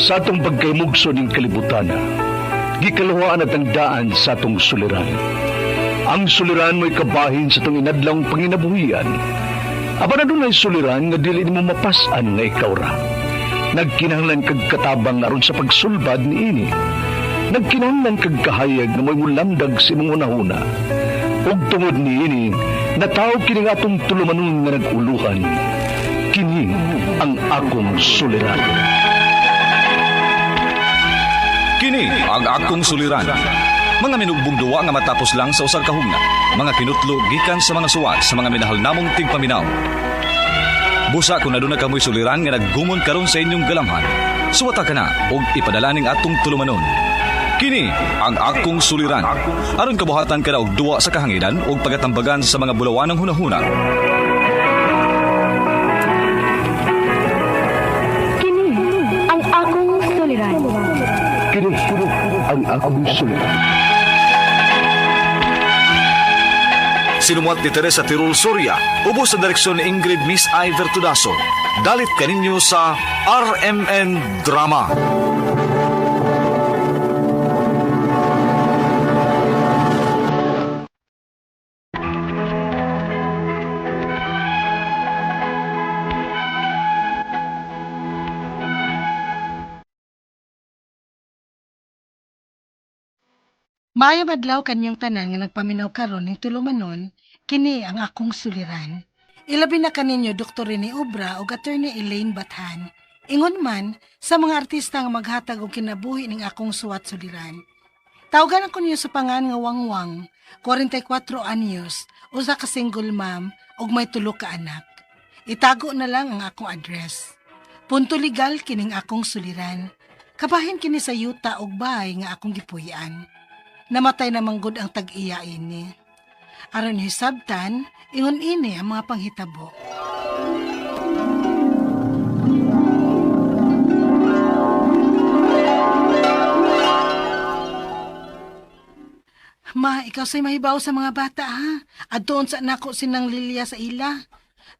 Sa atong pagkaymugso ning kalibutan, gikaluhaan at ang daan sa atong suliran. Ang suliran mo'y kabahin sa atong inadlawng panginabuhian. Apan adunay suliran nga dili nimo mapas-an nga ikaw ra. Nagkinahanglan kag katabang aron sa pagsulbad niini. Nagkinahanglan kag kahayag nga mo'y mulamdag sa imong hunahuna. Ug tungod niini, nataw kini nga atong tulumanon nga nag-uluhan. Kini ang akong suliran. Kini ang akong suliran. Mga minugbong duwa nga matapos lang sa usag kahugna. Mga kinutlo gikan sa mga suwat sa mga minahal namong tigpaminaw. Busa kung aduna kamoy suliran nga naggumon karon sa inyong galamhan. Suwata ka na og ipadala ning atong tulumanon. Kini ang akong suliran. Aron kabuhatan ka na og duwa sa kahanginan og pagatambagan sa mga bulawanang hunahuna. Kini ang akong suliran. Kini ang akong suliran. Sinumuat ni Teresa Tirul Soria, ubos sa direksyon ni Ingrid Miss I. Vertudaso. Dalit kaninyo sa RMN Drama. Maayong adlaw kanyang tanan nga nagpaminaw karon ning tulumanon, kini ang akong suliran. Ilabi na kaninyo Dr. Rene Obra ug Attorney Elaine Bathan. Ingon man sa mga artista nga maghatag og kinabuhi ning akong suwat suliran. Tawgan ako niyo sa pangan nga Wangwang, 44 anyos, usa ka single mom ug may tulo ka anak. Itago na lang ang akong address. Punto legal kining akong suliran. Kabahin kini sa yuta ug bahay nga akong gipuy-an. Namatay na manggod ang tag-iya ini. Aron hisabtan, ingon ini ang mga panghitabo. Ma, ikaw sa'y mahibaw sa mga bata, ha? At doon sa nako sinang Lilia sa ila.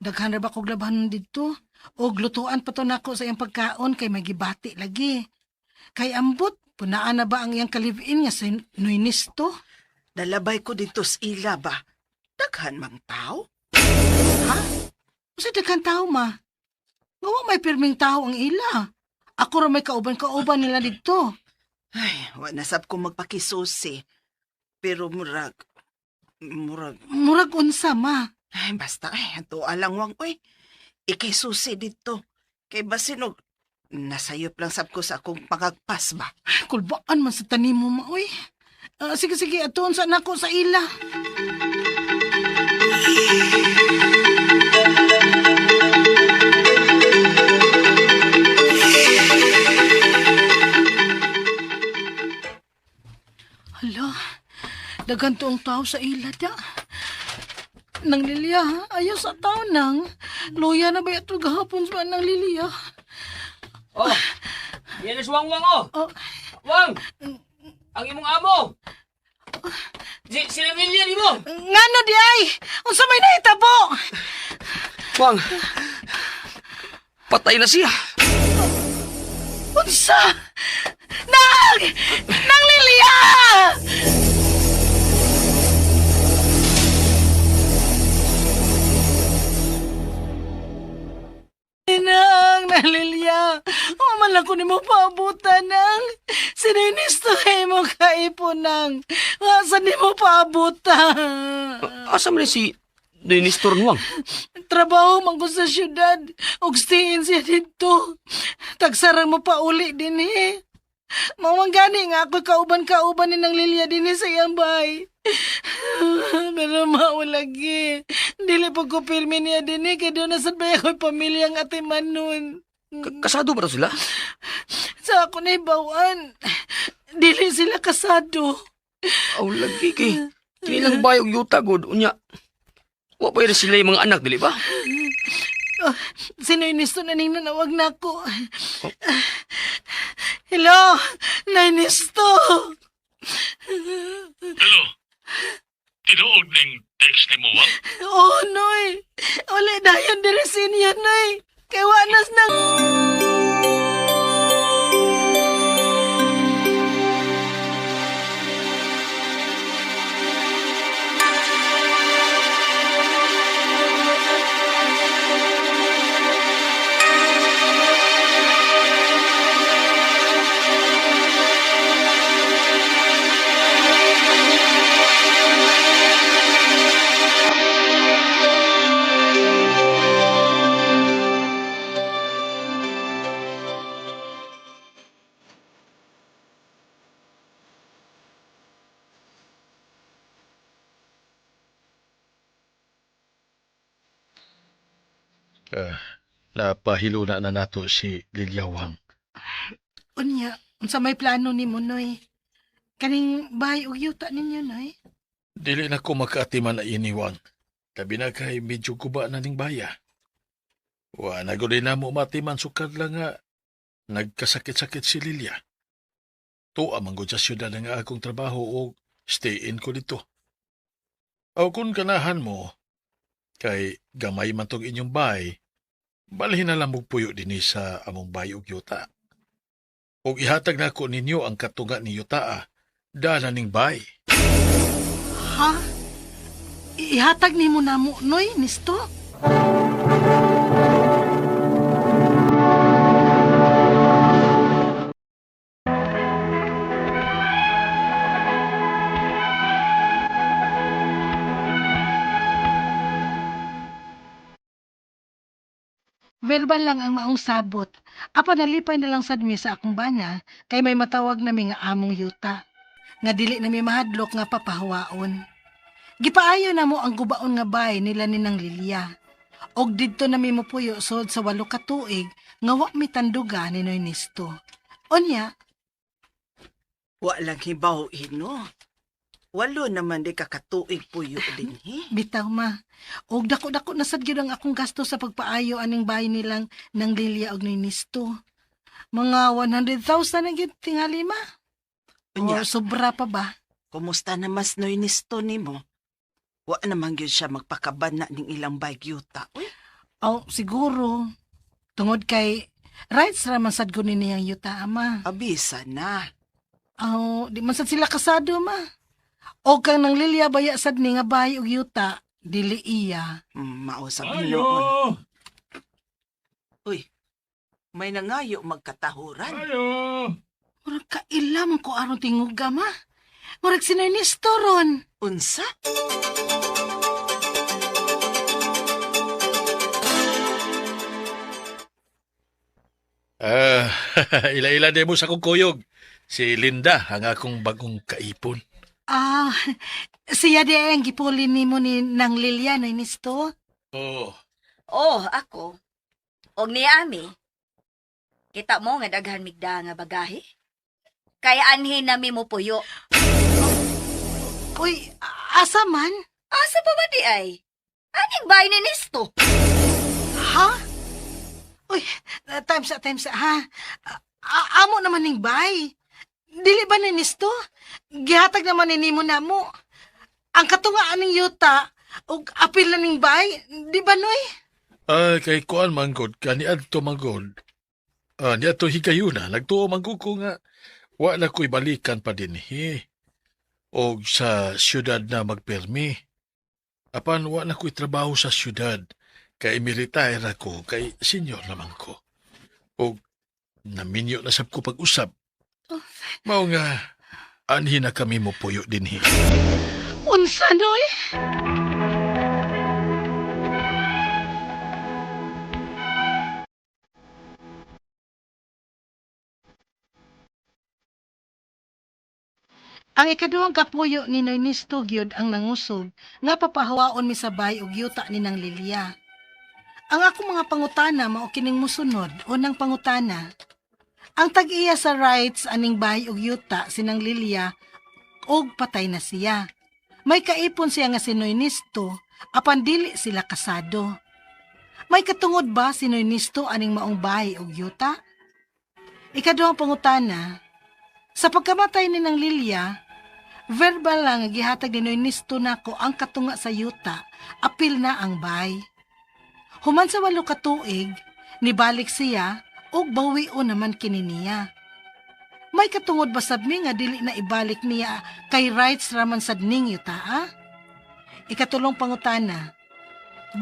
Daghan ra ba kog labahan didto? O lutuan pa to nako sa iyang pagkaon kay may gibati lagi. Kay ambot, punaan na ba ang iyang kalivin nga sa Nuinisto? Nalabay ko dito sa ila ba? Daghan mang tao? Ha? Usa daghan tao, ma? Nga wa may pirming tao ang ila. Ako ra may kauban-kauban nila didto. Ay, wa na sab ko magpakisusi. Pero murag, murag, Murag unsa, ma? ay basta ay, ato alang wang oy. Ikay susi dito. Kay basinog, nasayop lang sab ko sa akong pangagpas ba? Kulbaan man sa tanim mo, ma, oy. Ah, sige, sige, atuon sa nako sa ila. Hala, daghan toong tao sa ila da. Nang Lilia, ha? Ayaw sa tao nang. Luya na ba ito gahapon sa nang Lilia? Oh, yan na si Wang Wang, oh. Oh. Wang! Ang imong amo! Si, sila Lilia ni mo! Ngano di ay? Unsa may nahitabo? Wang! Patay na siya! Unsa? Nang! Nang Lilia! Nang, Nang Lilia, uman lang ko nimo paabutan, Nang. Sininisto mo kaipo, Nang. Asa nimo paabutan? Asa man si Nestor Wang? Trabaho man ko sa syudad. Ug stiin siya dito. Tagsarang mo pa uli din eh. Mawang gani nga ako kauban-kauban ni ng Lilia din eh sa iyang bahay. Pero mao lagi. Dili pa ko pirmi niya din eh. Kaya doon na sad ba ako'y pamilyang ate Manon. Kasado ba sila? Sa ako na ibawan. Dili sila kasado. Aw, lagi kay. Kinilang bayog yuta, god. Unya. Wa pa sila yung mga anak, dili ba? Oh, sino Ernesto na ning nanawag na ako? Hello, Ernesto. Hello. Tinuod ning text ni mo, Wang? Oh, Noy. Wala dayon diri sa inyo, Noy. Kay wanas nang... Ah, napahiluna na nato si Lilyawang. Unya, unsa may plano nimo, Noy? Kaning bahay ug yuta ninyo, Noy? Dili na ko makaatiman na iniwang. Labi na kay medyo guba na ning baya. Wa na gud na mo matiman sukad lang nga nagkasakit-sakit si Lilia. Tuwa man gud sa syudad nga akong trabaho o stay in ko dito. O kung ganahan mo, kay gamay man tong inyong bay, balhin na lang mong puyo dinhi sa among bay ug yuta. Og ihatag nako ninyo ang katunga ni yutaa, dala ning bay. Ha? Ihatag nimo namo, Noy, nisto? Verbal lang ang maong sabot. Apa nalipay na lang sad mi sa akong bana kay may matawag nami nga among yuta. Nga dili nami mahadlok nga papahawaon. Gipaayo na mo ang gubaon nga bay nila ni nang Lilia. Og didto nami mopuyo sod sa 8 ka tuig nga wa mi tanduga ni Noy Nisto. Unya, Wa lang hibaw ino. Walo naman di kakatuig puyo dinhi. Bitaw ma. Og dako-dako na sad gyud ang akong gasto sa pagpaayo aning bahay nilang nang Lilia og ni Nisto. Mga 100,000 na gyud tingali ma. Unya, O sobra pa ba? kumusta na mas Noy Nisto nimo? Wa naman gyud siya magpakaban na ning ilang bagyuta. Uy, Oh, siguro. Tungod kay rights ra man sad ko ni niyang yuta ama. abisa na. Oh, di man sad sila kasado ma. O kang nang Lilia baya sad ni nga bahay og yuta, dili iya. Mao sa Ayo! Ginoo. Uy, may nangayo magkatahuran. Ayo! Murag kaila man ko aron tinguga ma. Murag si Ernesto ron. Unsa? Ah, ila-ila din mo sa akong kuyog. Si Linda ang akong bagong kaipon. Ah, siya di ang gipuli nimo ni nang Lilia no Ernesto. Oh, Oh, ako. Og ni Ami. Kita mo nga daghan migda nga bagahe. Kaya anhin nami mo puyo. Uy, asa man? Asa pa ba di ay? Aning bahay ni Nesto? Ha? Uy, time sa, ha? Amo naman ning bay. Dili ba ni Nisto? Gihatag naman ni nimo na mo. Ang katungaan ning yuta ug apil na ning bay, di ba noy? Ay, kay kuan manggod, kaniadto manggod. Ah, niadto higayuna, nagtuo manggod ko nga wa na ko'y balikan pa dinhi. Og sa syudad na magpirmi. Apan wa na ko'y trabaho sa syudad. Kay mi-retire ako, kay senior naman ko. Og naminyo na sab ko pag-usab. Mao nga, anhi na kami mo puyo dinhi. Unsa noy? Ang ikaduhang kapuyo ni Noy Nisto gyud ang nangusog nga papahawaon mi sa bay og yuta ni nang Lilia. Ang akong mga pangutana mao kining musunod. Unang pangutana, ang tag-iya sa rights aning bahay og yuta sinang Lilia og patay na siya. May kaipon siya nga si Noy Nisto apan dili sila kasado. May katungod ba si Noy Nisto aning maong bahay og yuta? Ikaduhang pangutana, sa pagkamatay ni nang Lilia, verbal lang ang gihatag ni Noy Nisto nako ang katunga sa yuta, apil na ang bay. Human sa 8 ka tuig, nibalik siya ug bawion naman kini niya. May katungod ba sab mi nga dili na ibalik niya kay rights raman sad ning yuta? Ikatulong pangutana,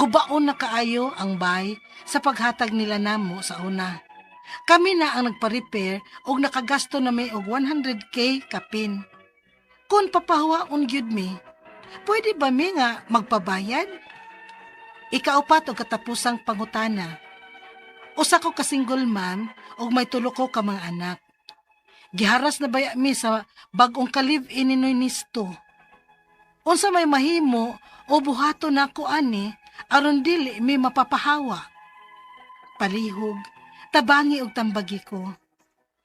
gubaon na kaayo ang bay sa paghatag nila namo sa una. Kami na ang nagpa-repair og nakagasto na may og 100K kapin. Kung papahawaon gyud mi, pwede ba mi nga magpabayad? Ikaupat og katapusang pangutana. Usa ko ka single mom og may tulo ko ka mga anak. Giharas na baya mi sa bag-ong ka-live-in ni Noy Nisto. Unsa may mahimo o buhato nako ani aron dili mi mapapahawa. Palihog, tabangi og tambagi ko.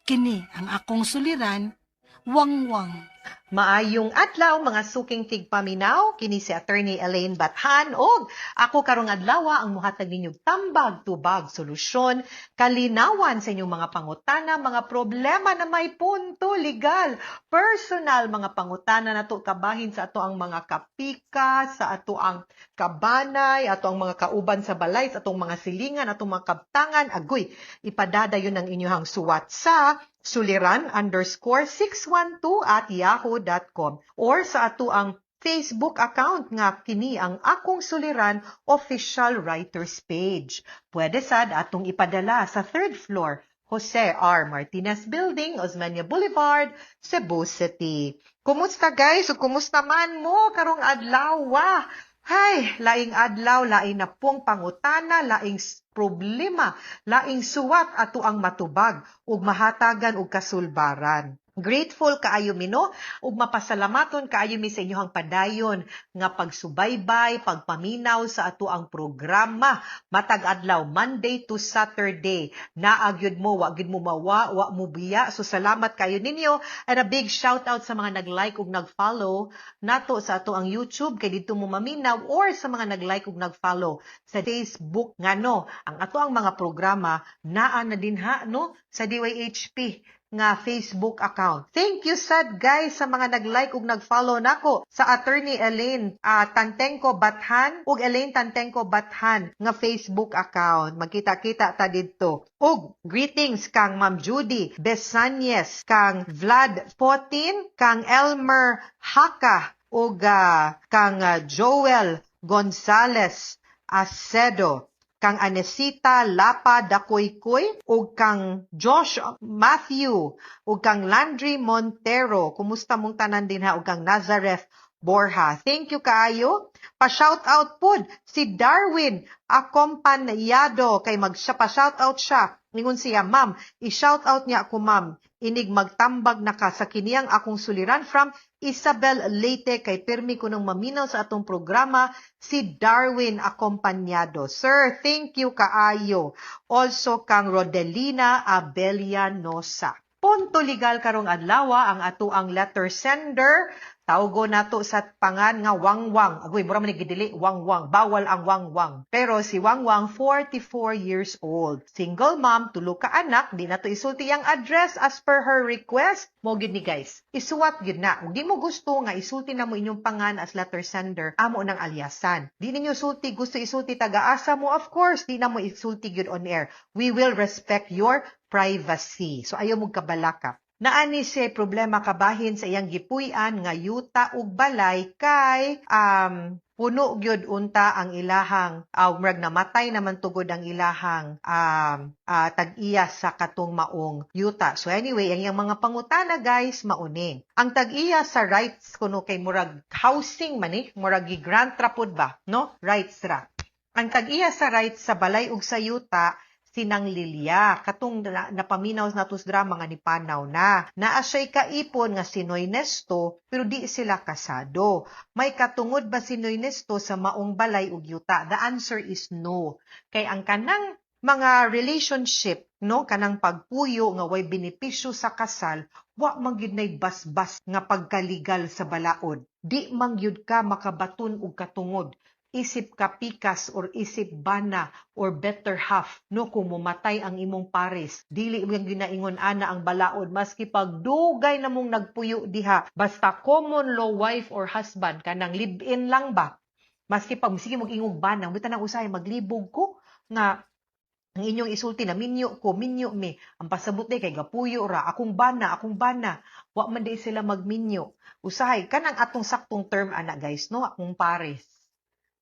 Kini ang akong suliran, Wangwang. Maayong adlaw, mga suking tigpaminaw, kini si Attorney Elaine Bathan og ako karong adlaw ang muhatag ninyong tambag, tubag, solusyon, kalinawan sa inyong mga pangutana, mga problema na may punto legal, personal, mga pangutana nato kabahin sa ato ang mga kapika, sa ato ang kabanay, ato ang mga kauban sa balay, sa atong mga silingan, atong mga kabtangan, agoy, ipadadayon ang inyong suwat sa suliran_612@yahoo.com or sa ato ang Facebook account nga kini ang Akong Suliran Official Writers Page. Pwede sad atong ipadala sa third floor, Jose R. Martinez Building, Osmeña Boulevard, Cebu City. Kumusta, guys? O kumusta man mo karong adlaw? Hay, laing adlaw, laing na pong pangutana, laing problema, laing suwat ato ang matubag ug mahatagan og kasulbaran. Grateful kaayo mi, no, ug mapasalamaton kaayo mi sa inyong padayon nga pagsubaybay, pagpaminaw sa ato ang programa matag adlaw, Monday to Saturday. Naa gyud mo, wa gyud mo mawa, wa mo biya. So salamat kayo ninyo and a big shout out sa mga nag-like ug nag-follow nato sa ato ang YouTube kay didto mo maminaw or sa mga nag-like ug nag-follow sa Facebook, ngano ang ato ang mga programa naa na dinha, no, sa DYHP nga Facebook account. Thank you sad, guys, sa mga nag-like ug nag-follow nako sa Attorney Elaine Tantengco Bathan ug Elaine Tantengco Bathan nga Facebook account. Magkita-kita ta didto. Ug greetings kang Ma'am Judy Besanyes, kang Vlad 14, kang Elmer Haka ug kang Joel Gonzales Acedo, kang Anesita Lapa Dakoykoy ug kang Josh Matthew ug kang Landry Montero. Kumusta mong tanan dinha ug kang Nazareth Borja. Thank you kaayo. Pa-shout out pod si Darwin Acompañado kay mag pa shout out siya. Ningon siya, "Ma'am, i-shout out niya ako, ma'am. Inig magtambag na ka sa kiniyang Akong Suliran from Isabel Leyte kay pirmi ko nang maminaw sa atong programa si Darwin Acompañado." Sir, thank you kaayo. Also kang Rodelina Abelianosa. Punto legal karong adlaw, ang ato ang letter sender. Tawgo nato sa pangan nga Wangwang. Agoy, mura man ni gidili, Wangwang. Bawal ang Wangwang. Pero si Wangwang, 44 years old. Single mom, tulo ka anak, di nato isulti ang address as per her request. Mo gyud ni, guys. Isuwat gyud na. Kung di mo gusto nga isulti na mo inyong pangan as letter sender, amo nang alyasan. Di ninyo sulti, gusto isulti taga-asa mo, of course, di na mo isulti gyud on air. We will respect your privacy. So ayaw mo kabalaka. Naani siya problema kabahin sa iyang gipuy-an nga yuta ug balay kay puno gyud unta ang ilahang murag namatay naman tugod ang ilahang tag-iya sa katong maong yuta. So anyway, ang iyang mga pangutana, guys, mauni. Ang tag-iya sa rights kuno kay murag housing man ni, murag gi-grant ra pud ba, no? Rights ra. Ang tag-iya sa rights sa balay ug sa yuta sinang Lilia, katong napaminaw nato sa drama nga nipanaw na. Naa siya'y kaipon nga si Noy Nesto, pero di sila kasado. May katungod ba si Noy Nesto sa maong balay ug yuta? The answer is no. Kay ang kanang mga relationship, no, kanang pagpuyo nga way benepisyo sa kasal, wa man gyud nay basbas nga pagkaligal sa balaod. Di man gyud ka makabaton og katungod isip kapikas or isip bana or better half, no, kung mumatay ang imong pares, dili mo ginaingon ana ang balaod. Maski pagdugay na mong nagpuyo diha, basta common law wife or husband, kanang live-in lang ba, maski pag sige mag ingog bana, bitan ang usahay maglibog ko nga ang inyong isulti na minyo ko, minyo mi. Ang pasabot day kay gapuyo ra, akong bana, akong bana. Wa man day sila magminyo. Usahay kanang atong saktong term ana, guys, no, akong pares,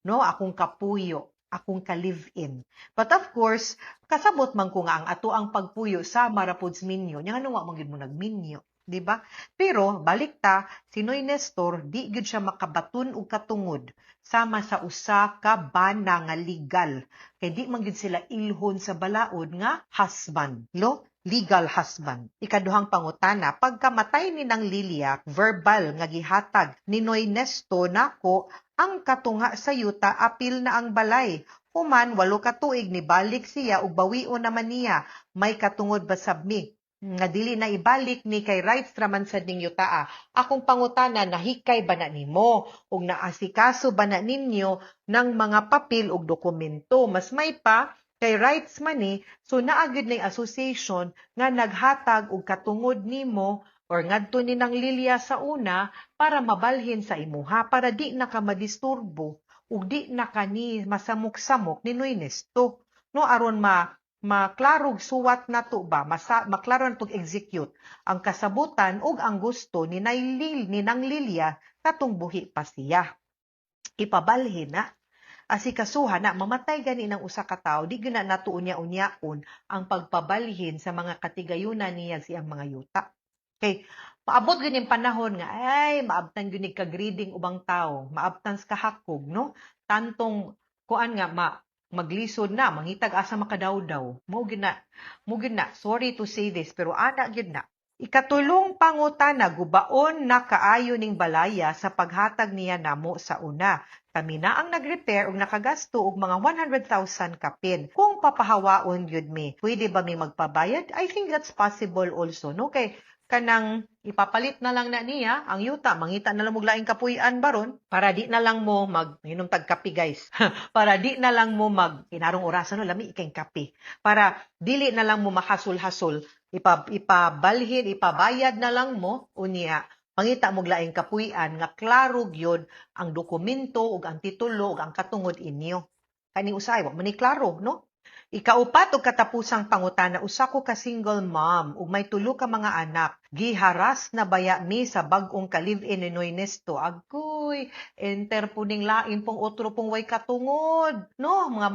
no, akong kapuyo, akong ka-live-in. But of course, kasabot man ko nga ang ato ang pagpuyo sa marapod minyo. Nya ngano wa man gyud mo nagminyo, di ba? Pero balik ta, si Noy Nestor di gyud siya makabaton og katungod sama sa usa ka bana nga legal. Kay di man gyud sila ilhon sa balaod nga husband, lo? Legal husband. Ikaduhang pangutana, pagkamatay ni nang Lilia, verbal nga gihatag ni Noy Nesto nako ang katunga sa yuta apil na ang balay. Human 8 ka tuig nibalik siya ug bawion naman niya. May katungod ba sab mi nga dili na ibalik ni kay rights ra man sad ning yutaa? Akong pangutana, nahikay ba na nimo ug naasikaso ba na ninyo ng mga papel ug dokumento? Mas may pa kay rights man ni, so naa gyud nay association nga naghatag og katungod nimo or ngadto ni nang Lilia sa una para mabalhin sa imuha, para di na ka madisturbo ug di na ka ni masamok-samok ni Noy Nesto, no, aron ma maklarog suwat nato ba, masa, maklaro natong execute ang kasabutan ug ang gusto ni Nailil ni nang Lilia katong buhi pa siya. Ipabalhin na, asikasuha na. Mamatay gani ng usa ka tawo, di gyud na nato unya-unyaon ang pagpabalhin sa mga katigayunan niya siyang mga yuta. Kay maabot gyud yung panahon nga ay maabtan gyud ni ka-greedy ubang tao, maabtan sa kahakog, no, tantong kuan nga ma maglisod na mangitag asa makadawdaw. Mao gyud na, mao gyud na. Sorry to say this, pero ana gyud na. Ikatulong pangutana, gubaon na kaayo ning balaya sa paghatag niya namo sa una. Kami na ang nag-repair ug nakagasto og mga 100,000 kapin. Kung papahawaon gyud mi, pwede ba mi magpabayad? I think that's possible also, no? Kay kanang ipapalit na lang na niya ang yuta, mangita na lang og laing kapuy-an baron para di na lang mo mag hinom tag kape, guys. Para di na lang mo mag kinarong orasan, no, lami ikay kape. Para dili na lang mo makasul-hasol, ipabalhin, ipabayad na lang mo, unya mangita mo laing kapuy-an nga klaro gyud ang dokumento ug ang titulo ug ang katungod inyo. Kani usahay wa man ni klaro, no? Ikaupat ug katapusang pangutana, usa ko ka single mom ug may tulo ka mga anak. Giharas na baya mi sa bag-ong ka-live-in ni Noy Nesto? Agoy, enter po ning lain pong otro pong way katungod. No, mga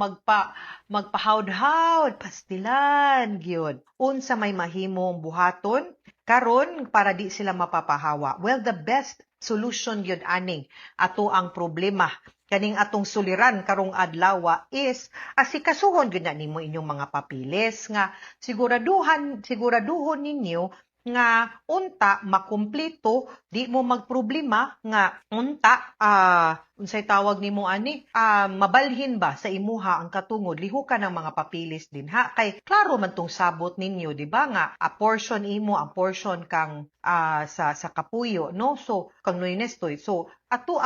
magpahawd-hawd, pastilan gyud. Unsa may mahimong buhaton karon para di sila mapapahawa? Well, the best solution gyud aning ato ang problema kaning atong suliran karong adlaw is asikasuhon gyud na nimo inyong mga papiles nga siguraduhon ninyo nga unta makumpleto, di mo magproblema, nga unta unsay tawag nimo ani, mabalhin ba sa imuha ang katungod, lihukan ang mga papilis din ha, kay klaro man tong sabot ninyo, di ba, nga a portion imo, ang portion kang sa kapuyo, no, so kang Noy Nestoy. So ato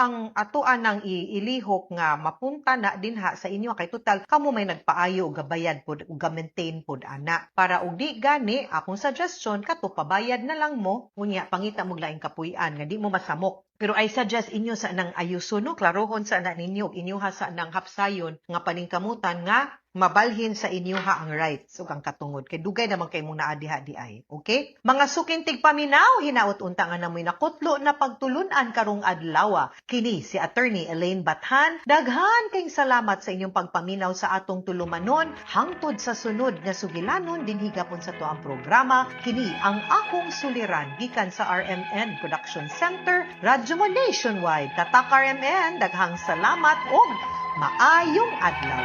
anang ilihok nga mapunta na dinha sa inyo, kay total kamo may nagpaayo ug gabayad pod ug ga-maintain pod ana. Para og di gani, akong suggestion kato, pabayad na lang mo, unya pangita mo laing kapuy-an nga di mo masamok. Pero I suggest inyo sa nang ayuson, no, klarohon sa na ninyo ug inyoha sa nang hapsayon nga paningkamutan nga mabalhin sa inyoha ang rights ug ang katungod, kay dugay naman kay mong naa diha di ay. Okay, mga suking tigpaminaw, hinaot unta nga namoy nakutlo na pagtulunan karong adlaw. Kini si Attorney Elaine Bathan. Daghan kayong salamat sa inyong pagpaminaw sa atong tulumanon. Hangtod sa sunod nga sugilanon dinhi gapon sa tuang programa, Kini ang Akong Suliran, gikan sa RMN Production Center, Radyo Mo Nationwide. Tatak RMN, daghang salamat ug maayong adlaw.